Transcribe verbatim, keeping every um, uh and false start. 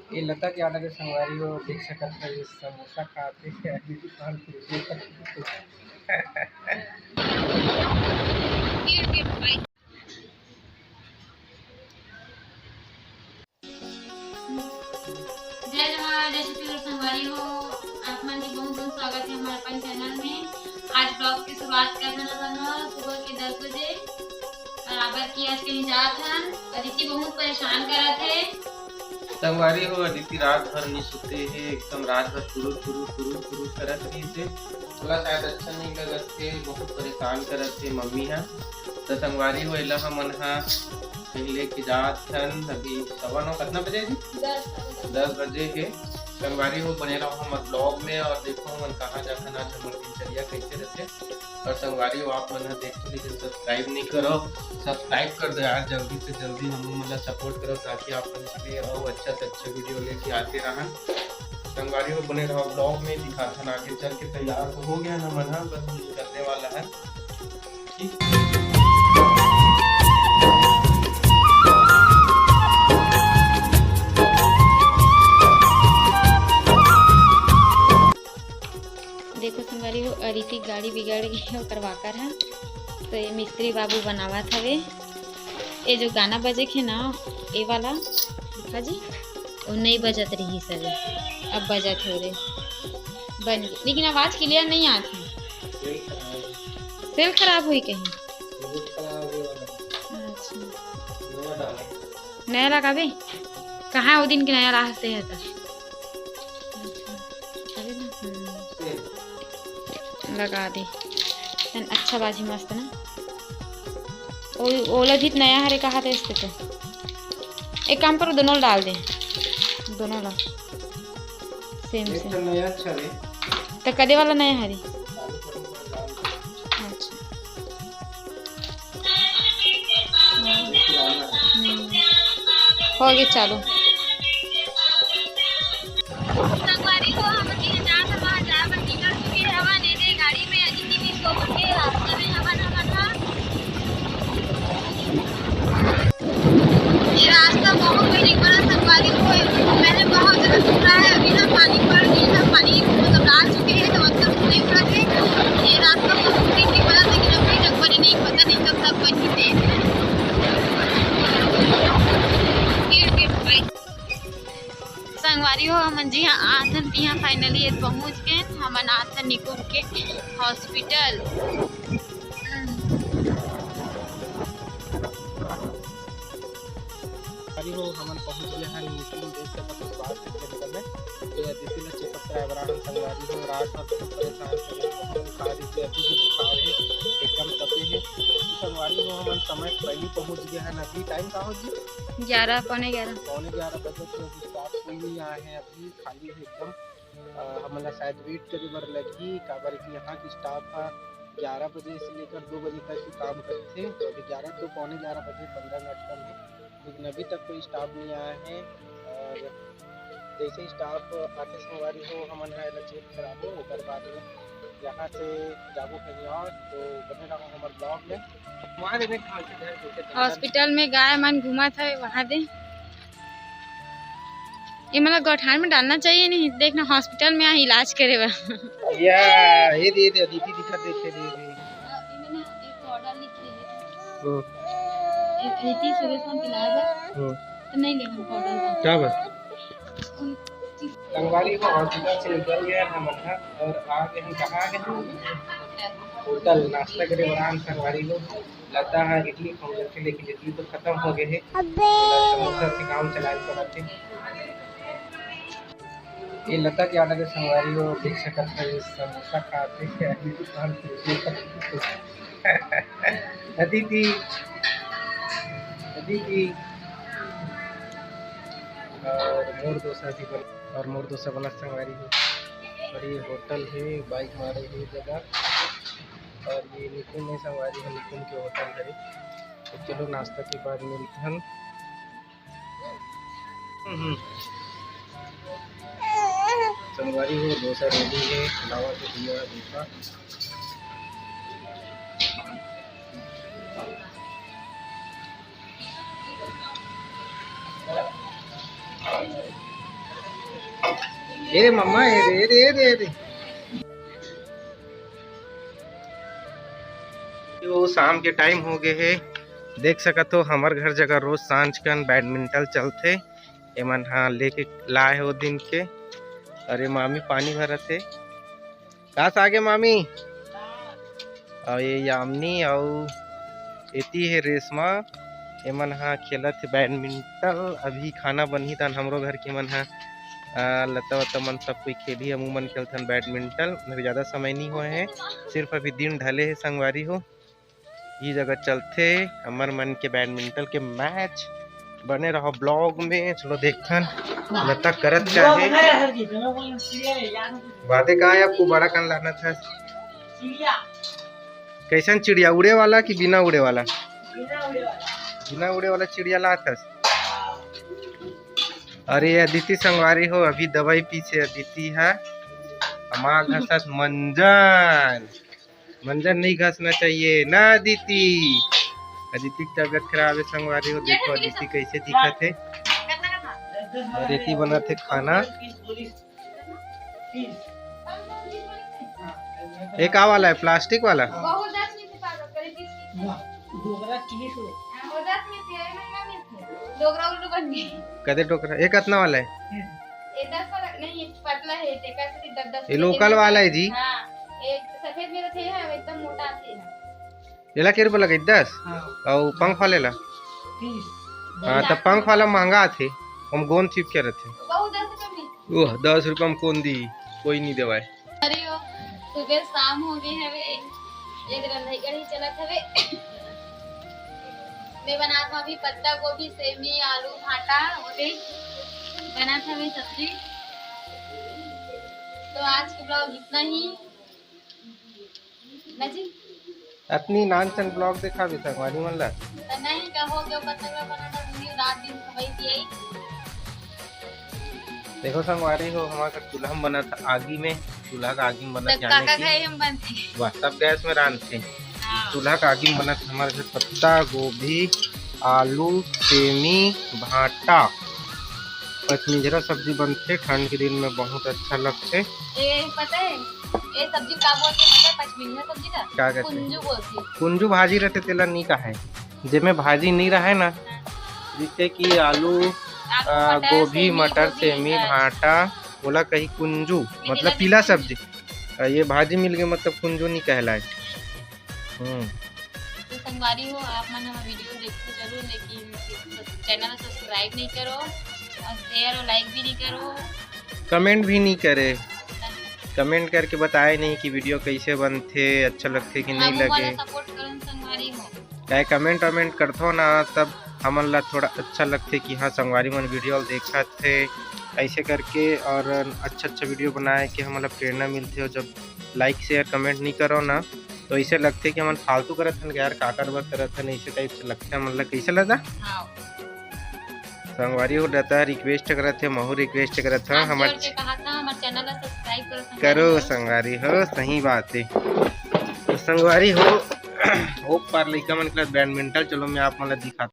ये लता के ऑर्डर है संगवारी हो, देख सकत हो, ये समोसा खाते हैं, अभी भी पान पूरी खाते हैं। जय जोहार, जय छत्तीसगढ़ संगवारी हो, आप मन के बहुत बहुत स्वागत है हमारे अपन चैनल में। आज ब्लॉग की शुरुआत करना था सुबह के दस बजे, बराबर की आज कहीं जात हन। अदिति बहुत परेशान करत हे। संगवारी हो, अदिति रात भर नहीं सुते हे, एकदम रात भर टुरुर टुरुर टुरुर टुरुर करत रहिस हे। थोड़ा शायद अच्छा नहीं लगत हे, बहुत परेशान करत हे मम्मी ह। तो संगवारी हो, एला हमन ह कहीं लेके जात हन। अभी सवा नौ, कितना बजे जी? दस बजे। दस बजे के। संगवारी हो, बने रहो हमर ब्लॉग में और देखो हमन कहाँ जाथन आज, हमर दिनचर्या कैसे रहते। और संगवारी हो, आप मन ह देखो लेकिन सब्सक्राइब नहीं करो, सब्सक्राइब कर दो यार, जल्दी से जल्दी हम मन ला सपोर्ट करो, ताकि आप मन के लिए और अच्छा से अच्छा वीडियो लेके आते रहन। संगवारी हो, बने रहो ब्लॉग में, दिखाथन आगे चल के। तैयार तो हो गया ना मन ह, बस निकलने वाला है। देखो संगवारी हो, अदिति गाड़ी बिगड़ गई है, ओकर वाकर है, तो ये मिस्त्री बाबू बनावत हवे। ये जो गाना बजे के ना, ये वाला, देखा जी, वो नहीं बजत रही सर, अब बजत हो रे, बन गई, लेकिन आवाज क्लियर नहीं आती। सेल खराब हुई कहीं। अच्छा। नया लगाबे? कहाँ वो दिन के नया रास्ते है त? अच्छा। अरे ना, हम्म। लगा दे। तन अच्छा बाजी मस्त ना। ओ, ओला भी नया हरे कहा थे इसके तो। एक काम करो, दोनों डाल दे। दोनों ला। सेम, सेम। नया अच्छा रे। तो कदे वाला नया हरे? अच्छा। हम्म। हो गए चालू। संगवारी हो, हम अभी जात हन, वहाँ जाए बर निकल चुके हवन। एदे गाड़ी में अदिति भी सो चुके, रास्ता में हवन, हवन, हाँ। ये रास्ता बहुत बड़ी बड़ा संगवारी हो, पहले बहुत ज्यादा सूखा है, अभी ना पानी पड़ गई है, पानी मतलब डाल चुके हैं, तो अब तक नहीं उतरा है। ये रास्ता बहुत बड़ी बड़ा, लेकिन अभी तक बने नहीं, पता नहीं कब तक बनी है। संगवारी हो, हमन जी हाँ आथन, जी हाँ, finally ये पहुँच गए। हमन आथन निकुम के हॉस्पिटल। अरे हो, हमन पहुँच गए हैं निकुम, देख सकत हो बाहर के जंगल में। ये अदिति ला चेकअप कराए बर आए हन संगवारी हो, रात भर बहुत परेशान थे, बहुत बुखार, इसे अभी भी बुखार है, एकदम तपे है। तो संगवारी हो, हमन समय पहले पहुँच गए हैं। अभी टाइम का हो जी? ग्यारह, पौने ग्यारह। पौने ग्यारह बजे के अभी स्टाफ कोई नहीं आए हैं, अभी खाली है एकदम। अ, हमन ला शायद वेट करे बर लगही, काबर कि यहाँ के स्टाफ ह ग्यारह बजे से लेकर दो बजे तक ही काम करथे। तो अभी ग्यारह तो पौने ग्यारह बजे, पंद्रह मिनट कम है, लेकिन अभी तक कोई स्टाफ नहीं आया है। और जैसे ही स्टाफ आथे संगवारी हो, हमन ह एला चेक कराबो, ओकर बाद में यहाँ से जाबो कहीं और। तो बने रहो हमर ब्लॉग में। वहाँ देखे कहाँ से घर कैसे हॉस्पिटल में गाय मन घूमत हवे, वहाँ दे। ये मतलब गौठान में डालना चाहिए नहीं, देखना हॉस्पिटल में आ इलाज करे बर। या, ये दे, ये दे, अदिति दिखा दे, दे, दे, दे। ओ। ए-, एती सुरेश मन पिलाए बर। ओ। तो नहीं लेवन पाउडर बर। क्या बात? संगवारी हो, हॉस्पिटल से निकल गए हम अपना और आ गए हम, कहाँ आ गए हम? होटल, नाश्ता करे बर आन संगवारी हो। लता है इडली खाऊं करके, लेकिन इडली तो खत्म हो गए है। अबे। समोसा से काम चलाए पड़त है। ये लता के ऑर्डर है संगवारी हो, देख सकत हो, ये समोसा खाते हैं, अभी भी पान पूरी खाते हैं। अदिति, अदिति। और मोर डोसा भी बन, और मोर डोसा बना संगवारी हो। और ये होटल है, बाइक मारे है जगह। और ये निकुम है संगवारी हो, निकुम के होटल है। तो चलो नाश्ता के बाद मिलते हैं। हम्म। संगवारी हो, डोसा रेडी है, लावा के दिया डोसा। ए रे मम्मा, ए रे, ए रे, ए रे, ए रे। तो शाम के टाइम हो गए हे। देख सकत हो, हमर घर जगह रोज सांझ कन बैडमिंटन चलथे। एमन हा लेके लाए हे वो दिन के। अरे मामी पानी भरत हे। कहाँ से आगे मामी? अउ ये यामिनी अउ एती हे रेशमा। एमन हा खेलत हे बैडमिंटन। अभी खाना बनही तहन हमरो घर के मन हा, आ, लता वता मन सब कोई खेलही, हमू मन खेलथन बैडमिंटन। अभी ज़्यादा समय नहीं होए हे, सिर्फ अभी दिन ढले हे संगवारी हो। ये जगह चलथे हमर मन के बैडमिंटन के मैच। बने रहो ब्लॉग में। चलो देखथन लता करत क्या हे। बातें कहाँ है आपको बड़ा कान लाना था? कैसन चिड़िया, उड़े वाला कि बिना उड़े वाला? बिना उड़े वाला चिड़िया लात हस। अरे अदिति संगवारी हो, अभी दवाई पीसे अदिति है। हमार घसत मंजन, मंजन नहीं घसना चाहिए ना अदिति। अदिति की तबीयत खराब है संगवारी हो। देखो अदिति कैसे दिखत है। और एती बनत है खाना। ये का वाला है, प्लास्टिक वाला? बहुत दस में से पागल, करीब बीस की। वाह, डोकरा किए तो। हाँ, वो दस में से, ये महंगा मिलते हैं। डोकरा उल्लू बन गए। कदे डोकरा? ये कितना वाला है? ये दस वाला नहीं, ये पतला है, ये का सिर्फ दस, दस ये रुपये लोकल के वाला है जी। हाँ, एक सफेद में तो थे हैं, एकदम मोटा थे हैं। एला के रुपया लगे? दस? हाँ। अउ पंख वाले ला? तीस। हाँ, तो पंख वाला महंगा आथे, हम गोंद चिपके रहथे। बहुत दस रुपये में। ओह, दस रुपया में कौन दी? कोई नहीं देवाय। अरे ओ, सुबह शाम हो गए हवे, एक रंधई गढ़ी चलत हवे। मैं बनात हूँ अभी पत्ता गोभी, सेमी, आलू, भाटा, ओके बनात हवे सब्जी। तो आज के ब्लॉग इतना ही। ना जी। अतनी नानचन ब्लॉग देखाबे संगवारी मन ला। तो नहीं कहो, जो पतंगा बनाना, रात दिन खवाई पियाई। देखो संगवारी हो, हमारे घर चूल्हा में बनत आगी में, चूल्हा का आगी में बनत, तो यानी काका कि खाए हम बनते। वाह, सब गैस में रांधते। हाँ। चूल्हा का आगी में बनत हमारे घर पत्ता गोभी, आलू, सेमी, भाटा, पचमिंजरा सब्जी बनथे। ठंड के दिन में बहुत अच्छा लगथे। ए, पता है, ए सब्जी का बोलथे, पता है, पचमिंजरा सब्जी का? का कहथे? कुंजू बोलथे। कुंजू भाजी रहथे, तेला नहीं कहे, जेमे भाजी नहीं रहे ना, हाँ। जैसे कि आलू, आलू, आ, मटर, गोभी, सेमी, मटर, गोभी, सेमी, हाँ। भाटा, ओला कही कुंजू, ये मतलब तेला पीला नहीं सब्जी। आ, ये भाजी मिल गए, मतलब कुंजू नहीं कहलाए। हम्म। तो संगवारी हो, आप मन हमारा वीडियो देखते जरूर, लेकिन चैनल सब्सक्राइब नहीं करो और शेयर और लाइक भी नहीं करो। कमेंट भी नहीं करे, कमेंट करके बताए नहीं कि वीडियो कैसे बनथे, अच्छा लगथे कि नहीं लगे। सपोर्ट करो संगवारी हो। काहे कमेंट वमेंट करथो ना, तब हमन ला थोड़ा अच्छा लगथे कि हाँ, संगवारी मन वीडियो देखत हे, ऐसे करके और अच्छा अच्छा वीडियो बनाए के हमन ला प्रेरणा मिलथे। और जब लाइक शेयर कमेंट नहीं करो ना, तो ऐसे लगथे कि हमन फालतू करत हन यार, काकर बर करत हन, ऐसे टाइप से लगथे हमन ला। कैसे लगता? हाँ। संगवारी हो डता रिक्वेस्ट करत हे, महू रिक्वेस्ट करत हे। हाथ हमर जोड़ के कहा था, हमर चैनल ला सब्सक्राइब करो संगवारी करो हो। संगवारी हो, सही बात है। तो संगवारी हो, ओ पार लइका मन के बैडमिंटन, चलो मैं आप मन ला दिखाता